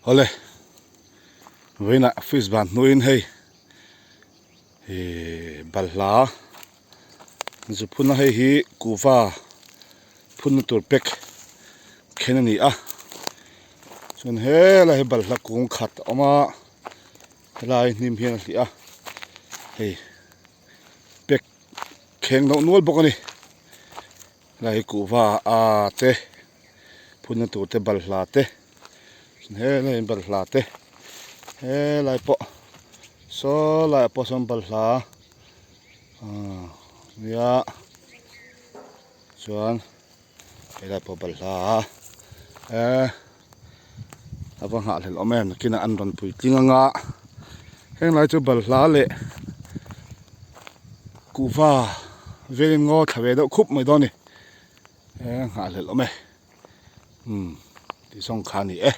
Awle vawiinah office ban hnuaiin hei ihh balhla zu phun a hei hi kuhva phunna tur pack khen a ni a chuan helai hi balhla kung khat a awm a helai hnim hian a hlih a hei pack kheng deuh nual bawk a ni. Helai hi kuhva a te phunna tur te balhla te helai in balhla te helai pawh saw laiah pawh sawn balhla ah nia chuan helai pawh balhla eh a va nghahhlelh awm em nakinah an rawn puitling anga heng lai chu balhla leh kuhva velin ngaw thla ve deuh khup mai dawn a ni e nghahhlelh awm e umm tih zawng kha a ni e.